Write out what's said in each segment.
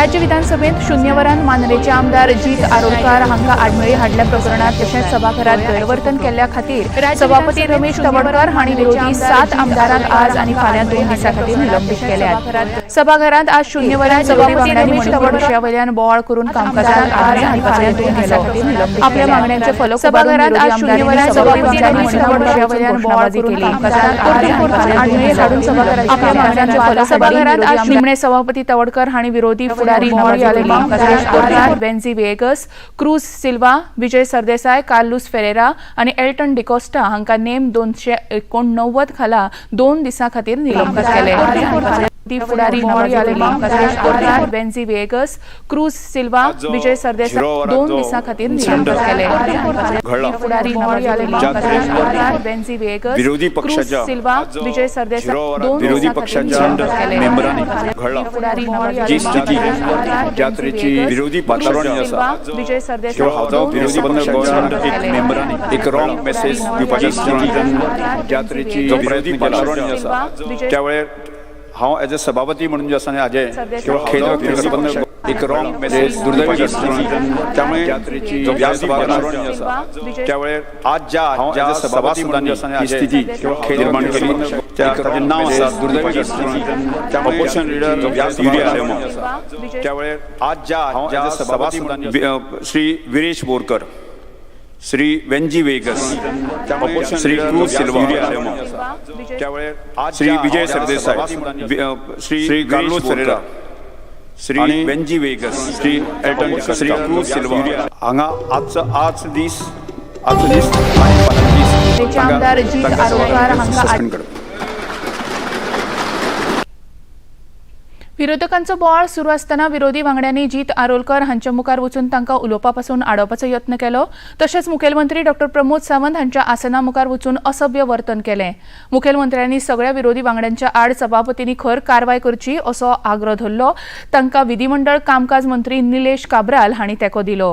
राज्य विधानसभेत शून्यवरान मांद्रेचे आमदार जीत आरोलकार हांकां आडमेळी हाडल्या प्रकरणात तशेंच सभाघरात गैरवर्तन केल्ल्या खातीर सभापती रमेश तवडकर हांणी विरोधी 7 आमदारांक आज आनी फाल्यां 2 दिसां खातीर निलंबीत केल्यात. सभाघरांत आज शून्यवरान सभापती रमेश तवडकर विशयावयल्यान बोवाळ करून कामकाजात आडमेळी हाडपाचो यत्न केलो. आपल्या मागण्यांचे फलक सभाघरांत आज शून्यवरान सभापती रमेश तवडकर विशयावयल्यान बोवाळ करून कामकाजात आडमेळी हाडून सभाघरात आपल्या मागण्यांचे फलक सभाघरात आज निमणे सभापती तवडकर हांणी विरोधी फुडारी वेन्झी वेगस, क्रूज सिल्वा, विजय सरदेसाय, कार्लूस फेरेरा आनी एल्टन डिकोस्टा हांकां नेम 289 खाला 2 दिसां खातीर निलंबीत केले. फुडारी वेन्झी वेगस, क्रूज सिल्वा, विजय सरदेसाय 2 दिसां खातीर निलंबीत केले. फुडारी वेन्झी वेगस, विरोधी क्रूज पक्षाच्या सिल्वा, विजय सरदेसाय 2 विरोधी दिसां खातीर पक्षाच्या निलंबीत केले. मेंबरांनी फुडारी जी स्थिती ज्या तरेची विरोधी वातावरण जे आसा विजय सरदेसाय किंवा हाचो विरोधी पक्ष एक मेंबरांनी एक रॉंग मेसेज दिवपाची स्थिती ज्या तरेची जो प्रयत्न वातावरण जे आसा त्या वेळेर हांव एज अ सभापती म्हणून जे आसा न्ही हाजें किंवा खेद व्यक्त करता. एक रॉंग मेसेज दुर्दैवी स्थिती त्यामुळे ज्या सभाघरात जे आसा त्या वेळेर आज ज्या ज्या सभासदांनी ही स्थिती निर्माण केली ताचें नांव आसा दुर्दैवी स्थिती. त्यामुळे ऑपोजिशन लिडर युरी आलेमांव त्या वेळेर आज ज्या ज्या सभासदांनी श्री विरेश बोरकर, श्री वेंजी वेगस, श्री क्रूज सिल्वा, श्री विजय सरदेसाय, श्री कार्लोस फेरेरा, श्री वेंजी वेगस, श्री एल्टन, श्री क्रूज सिल्वा हांगा आजचो आज दीस आजचो दीस आनी फाल्यां दीस आमदार जीत आरोलकार हांकां सस्पेंड करप. विरोधकांचो बोवाळ सुरू आसतना विरोधी वांगड्यांनी जीत आरोलकर हांच्या मुखार वचून तांकां उलोवपा पासून आडोवपाचो यत्न केलो. तशेंच मुखेलमंत्री डॉ प्रमोद सावंत हांच्या आसना मुखार वचून असभ्य वर्तन केलें. मुखेलमंत्र्यांनी सगळ्या विरोधी वांगड्यांच्या आड सभापतींनी खर कारवाय करची असो आग्रो धरलो. तांकां विधिमंडळ कामकाज मंत्री निलेश काब्राल हांणी तेंको दिलो.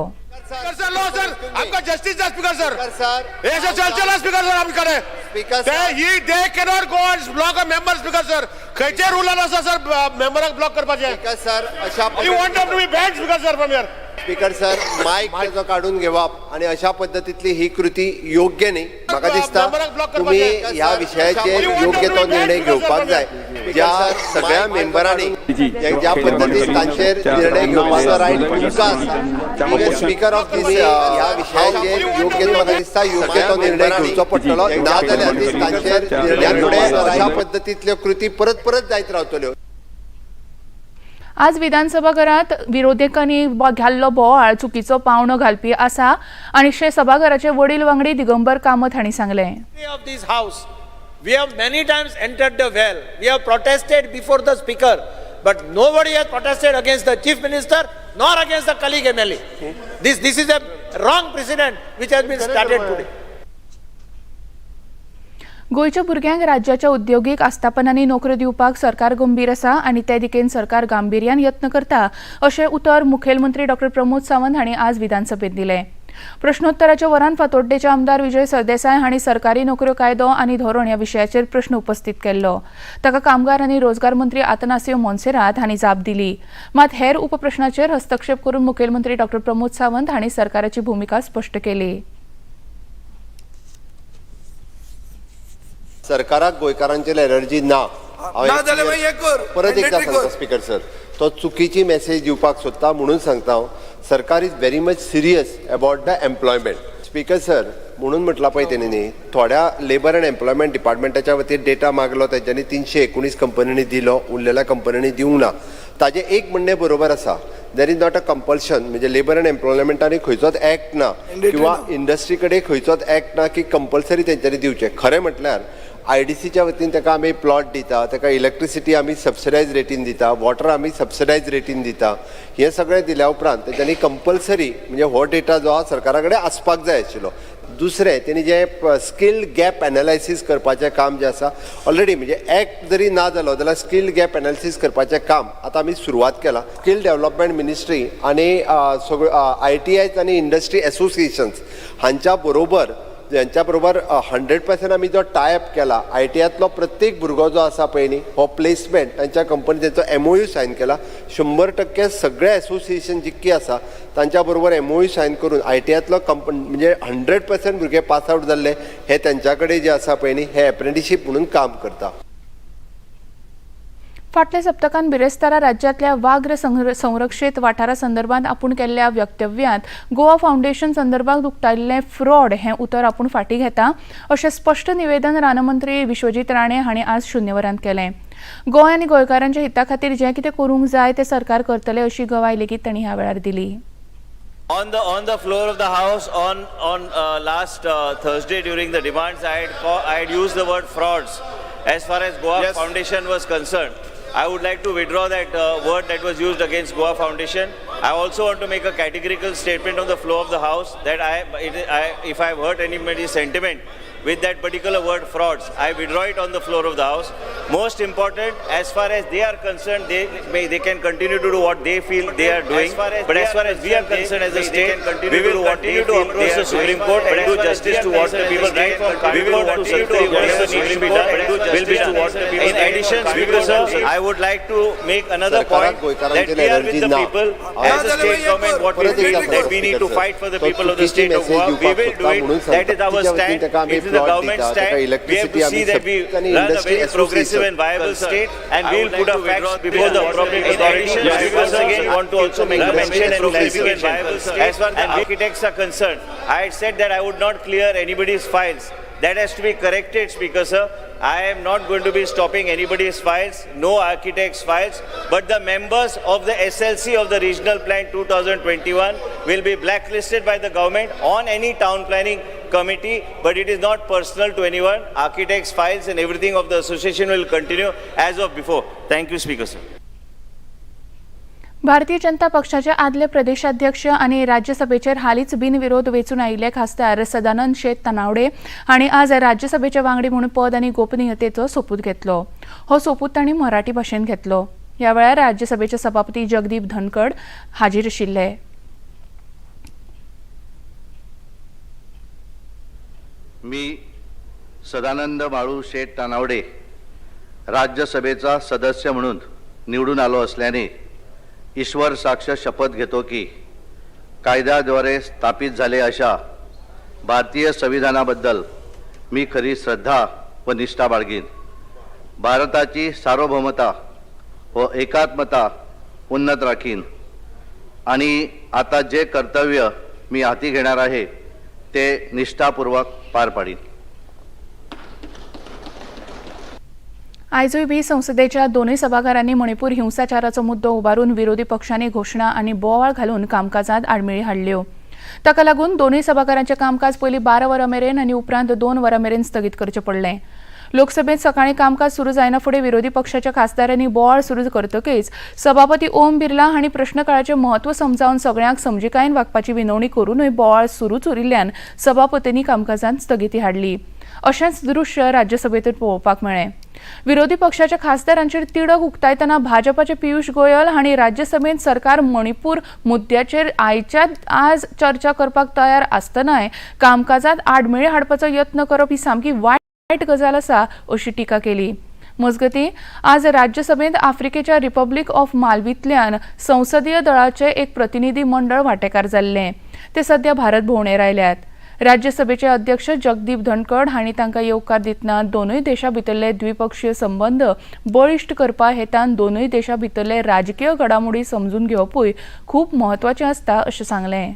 सर, लो सर, आपका जस्टिस है स्पीकर सर. सर, ऐसे चल चला स्पीकर सर आमच्याकडे. Speaker ते sir. He they cannot go and block a member. Speaker sir, खंयचे रुलान आसा सर मेंबराक ब्लॉक करपाचे? स्पीकर सर, अशा You want to be banned, speaker sir, from here. Speaker sir, mic ताजो काडून घेवप आणि अशा पद्दतीतली ही कृती योग्य न्ही. म्हाका दिसता मेंबराक ब्लॉक तुम्ही करपाचें. ह्या विशयाचेर योग्य तो निर्णय घेवपाक जाय. ज्या सगळ्या मेंबरांनी ज्या पद्दतीन तांचेर निर्णय घेवपाचो रायट तुमकां आसा, स्पीकर ऑफ दीस, ह्या विशयाचेर योग्य तो, म्हाका दिसता योग्य तो निर्णय घेवचो पडटलो. ना जाल्यार तांचेर ह्या फुडें अशा पद्दतीतल्यो कृती परत परत जायत रावतल्यो. आज विधानसभाघरात विरोधकांनी घाल्लो बोवाळ चुकीचो पावणो घालपी आसा आनी शे सभाघराचे वडील वांगडी दिगंबर कामत हांणी सांगलें. Of this house, we have many times entered the well. We have protested before the speaker, but nobody has protested against the chief minister nor against the colleague MLA. This is a wrong precedent which has been started today. गोंयच्या भुरग्यांक राज्याच्या उद्योगीक आस्थापनांनी नोकऱ्यो दिवपाक सरकार गंभीर आसा आनी ते दिकेन सरकार गांभिर्यान यत्न करता अशें उतर मुखेलमंत्री डॉ प्रमोद सावंत हांणी आज विधानसभेत दिलें. प्रश्नोत्तराच्या वरान फातोड्डेचे आमदार विजय सरदेसाय हांणी सरकारी नोकऱ्यो कायदो आनी धोरण ह्या विशयाचेर प्रश्न उपस्थित केल्लो. ताका कामगार आनी रोजगार मंत्री आतनासियो मोन्सेरात हांणी जाप दिली. मात हेर उपप्रश्नाचेर हस्तक्षेप करून मुखेलमंत्री डॉ प्रमोद सावंत हांणी सरकाराची भुमिका स्पश्ट केली. सरकाराक गोंयकारांचेर एलर्जी ना. हांव ना जाल्यार मागीर हें कर. परत एकदा Mandatory सांगता कर. स्पीकर सर, तो चुकीची मेसेज दिवपाक सोदता म्हणून सांगता हांव. सरकार is very much serious about the employment, speaker sir. म्हणून म्हटलां पळय तेणी न्ही, थोड्या लेबर अँड एम्प्लॉयमेंट डिपार्टमेंटाच्या वतीन डेटा मागलो, तेंच्यांनी 319 कंपनींनी दिलो, उरलेल्या कंपनींनी दिवंक ना. ताजें एक म्हणणें बरोबर आसा, there is not a compulsion, म्हणजे लेबर अँड एम्प्लॉयमेंटांनी खंयचोच एक्ट ना किंवा इंडस्ट्री कडेन खंयचोच एक्ट ना की कंपल्सरी तेंच्यांनी दिवचें. खरें म्हटल्यार आयडीसीच्या वतीन ताका आमी प्लॉट दिता, ताका इलेक्ट्रिसिटी आमी सबसिडायज रेटीन दिता, वॉटर आमी सबसिडायज रेटीन दिता. हें सगळें दिल्या उपरांत तेंच्यांनी कंपल्सरी, म्हणजे हो डेटा जो आहा सरकारा कडेन आसपाक जाय आशिल्लो. दुसरें, तेणी जें स्कील गॅप एनालायसीस करपाचें काम जें आसा ऑलरेडी, म्हणजे एक्ट जरी ना जालो जाल्यार स्कील गॅप एनालिसीस करपाचें काम आतां आमी सुरवात केलां. स्कील डेव्हलपमेंट मिनिस्ट्री आनी सगळ्यो आयटीआयज आनी इंडस्ट्री एसोसिएशन्स हांच्या बरोबर यांच्या बरोबर 100% आमी जो टायअप केला, आयटीआयतलो प्रत्येक भुरगो जो आसा पळय न्ही, हो प्लेसमेंट तांच्या कंपनी तेंचो एमओयू सायन केला. 100% सगळे एसोसिएशन जितकी आसा तांच्या बरोबर एमओयू सायन करून आयटीआयतलो कंपनी म्हणजे 100% भुरगे पास आवट जाल्ले हे तेंच्या कडेन जे आसा पळय न्ही, हे एप्रेंटिशीप म्हणून काम करता. फाटल्या सप्तकान बिरेस्तारा राज्यांतल्या वाघ्र संरक्षीत वाठारा संदर्भात आपूण केल्ल्या वक्तव्यांत गोवा फावंडेशन संदर्भात उक्तायल्लें फ्रॉड हें उतर आपूण फाटीं घेता अशें स्पश्ट निवेदन रानमंत्री विश्वजीत राणे हांणी आज शून्यवरांत केलें. गोंय आनी गोंयकारांच्या हिता खातीर जें कितें करूंक जाय तें सरकार करतलें अशी गवाय लेगीत तांणी ह्या वेळार दिली. On the floor of the house on last Thursday during the demands, I had used the word frauds as far as Goa Foundation was concerned. I would like to withdraw that word that was used against Goa Foundation. I also want to make a categorical statement on the floor of the house that if I have hurt anybody's sentiment with that particular word frauds, I withdraw it on the floor of the house. Most important, as far as they are concerned, they can continue to do what they feel they are doing. But as far as we are concerned as a state, we will continue to approach the Supreme Court and do justice to what the people right from we will to Supreme whatever needs to be done will be done. In addition, Speaker sir, I would like to make another सरकाराक point that गोंयकारांचेर we are with energy the ना. People as a state government. What we परत feel एकदा that we need to speaker fight for the sir, people of the चुकीची state of message Goa, we दिवपाक will do सोदता म्हणून it. That is our तिच्या वतीन stand. ताका आमी It is the plot government दिता, ताका stand. We have electricity to आमी see that we आनी run a industry very progressive association. And viable state, and we will put our facts before the appropriate authority. We once again want to also make a mention and clarification. As far as the architects are concerned, I had said that I would not clear anybody's files. That has to be corrected, Speaker sir. I am not going to be stopping anybody's files, no architects' files, but the members of the SLC of the Regional Plan 2021 will be blacklisted by the government on any town planning committee, but it is not personal to anyone. Architects' files and everything of the association will continue as of before. Thank you, Speaker sir. Bharatiya Janata पक्षाचे आदले प्रदेशाध्यक्ष आनी राज्यसभेचेर हालींच बिनविरोध वेंचून आयिल्ले खासदार सदानंद शेट तानावडे हांणी आज राज्यसभेचे वांगडी म्हणून पद आनी गोपनीयतेचो सोपूत घेतलो. हो सोपूत तांणी मराठी भाशेंत घेतलो. ह्या वेळार राज्यसभेचे सभापती जगदीप धनखड हाजीर आशिल्ले. मी सदानंद बाळू शेठ तानावडे, राज्यसभेचा सदस्य म्हणून निवडून आलो असल्याने, ईश्वर साक्ष शपथ घेतो की कायद्याद्वारे स्थापित झाले अशा भारतीय संविधानाबद्दल मी खरी श्रद्धा व निष्ठा बाळगीन, भारताची सार्वभौमता व एकात्मता उन्नत राखीन आणि आता जे कर्तव्य मी हाती घेणार आहे ते निष्ठापूर्वक पार पाडीन. आयजूय बी संसदेच्या दोनूय सभाघरांनी मणिपूर हिंसाचाराचो मुद्दो उबारून विरोधी पक्षांनी घोशणा आनी बोवाळ घालून कामकाजांत आडमेळी हाडल्यो. ताका लागून दोनूय सभाघरांचें कामकाज पयलीं 12 वरां मेरेन आनी उपरांत 2 वरां मेरेन स्थगीत करचें पडलें. लोकसभेत सकाळीं कामकाज सुरू जायना फुडें विरोधी पक्षाच्या खासदारांनी बोवाळ सुरू करतकीच सभापती ओम बिर्ला हांणी प्रश्नकाळाचें म्हत्व समजावन सगळ्यांक समजिकायेन वागपाची विनवणी करूनय बोवाळ सुरूच उरिल्ल्यान सभापतींनी कामकाजांत स्थगिती हाडली. अशेंच दृश्य राज्यसभेतूय पळोवपाक मेळ्ळें. विरोधी पक्षाच्या खासदारांचेर तिडक उक्तायतना भाजपाचे पियुष गोयल हांणी राज्यसभेत सरकार मणिपूर मुद्द्याचेर आयच्या आज चर्चा करपाक तयार आसतनाय कामकाजात आडमेळी हाडपाचो यत्न करप ही सामकी वायट गजाल आसा अशी टिका केली. मजगतीं, आज राज्यसभेत आफ्रिकेच्या रिपब्लिक ऑफ मालवींतल्यान संसदीय दळाचे एक प्रतिनिधी मंडळ वांटेकार जाल्ले. ते सध्या भारत भोंवडेर आयल्यात. राज्यसभेचे अध्यक्ष जगदीप धनखड हांणी तांकां येवकार दितना दोनूय देशां भितरले द्विपक्षीय संबंद बळिश्ट करपा हेतान दोनूय देशां भितरले राजकीय घडामोडी समजून घेवपूय खूब म्हत्वाचें आसता अशें सांगलें.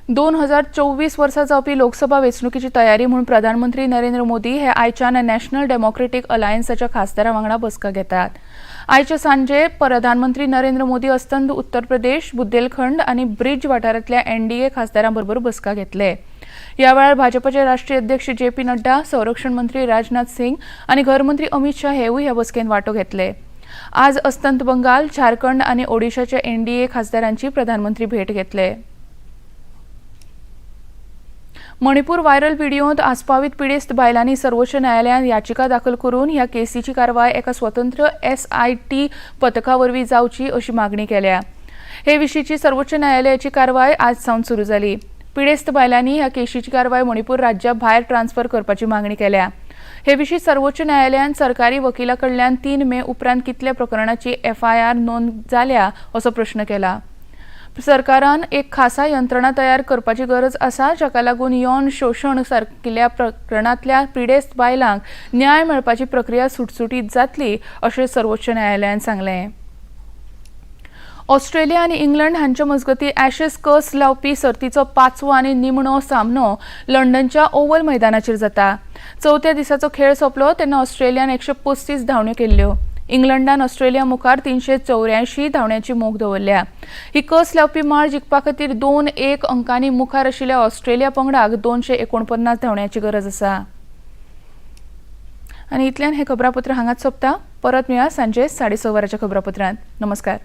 2024 वर्सा जावपी लोकसभा वेंचणुकेची तयारी म्हूण प्रधानमंत्री नरेंद्र मोदी हे आयच्यान नॅशनल डेमोक्रेटीक अलायन्साच्या खासदारां वांगडा बसका घेतात. आयचे सांजे प्रधानमंत्री नरेंद्र मोदी अस्तंत उत्तर प्रदेश, बुंदेलखंड आनी ब्रिज वाठारांतल्या एनडीए खासदारां बरोबर बसका घेतले. ह्या वेळार भाजपाचे राष्ट्रीय अध्यक्ष जे पी नड्डा, संरक्षण मंत्री राजनाथ सिंग आनी घरमंत्री अमित शाह हेवूय ह्या बसकेंत वांटो घेतले. आज अस्तंत बंगाल, झारखंड आनी ओडिशाच्या एनडीए खासदारांची प्रधानमंत्री भेट घेतले. मणिपूर व्हायरल व्हिडिओंत आस्पावीत पिडेस्त बायलांनी सर्वोच्च न्यायालयांत याचिका दाखल करून ह्या केसीची कारवाय एका स्वतंत्र एसआयटी पथका वरवीं जावची अशी मागणी केल्या. हे विशींची सर्वोच्च न्यायालयाची कारवाय आज सावन सुरू जाली. पिडेस्त बायलांनी ह्या केशीची कारवाय मणिपूर राज्या भायर ट्रान्स्फर करपाची मागणी केल्या. हे विशीं सर्वोच्च न्यायालयान सरकारी वकिला कडल्यान 3 मे उपरांत कितल्या प्रकरणाची एफआयआर नोंद जाल्या असो प्रश्न केला. सरकारान एक खासा यंत्रणा तयार करपाची गरज आसा, जाका लागून यौन शोशण सारकिल्ल्या प्रकरणांतल्या पिडेस्त बायलांक न्याय मेळपाची प्रक्रिया सुटसुटीत जातली, अशें सर्वोच्च न्यायालयान सांगलें. ऑस्ट्रेलिया आनी इंग्लंड हांचे मजगतीं ॲशेस कस लावपी सर्तीचो पांचवो आनी निमणो सामनो लंडनच्या ओव्हल मैदानाचेर जाता. चवथ्या दिसाचो खेळ सोंपलो तेन्ना ऑस्ट्रेलियान 135 धांवड्यो केल्ल्यो. इंग्लंडान ऑस्ट्रेलिया मुखार 384 धांवड्यांची मोख दवरल्या. ही कस लावपी माळ जिखपा खातीर 2-1 अंकांनी मुखार आशिल्ल्या ऑस्ट्रेलिया पंगडाक 249 धांवड्यांची गरज आसा. आनी इतल्यान हें खबरापत्र हांगाच सोंपता. परत मेळया सांजे 6:30 वरांच्या खबरापत्रांत. नमस्कार.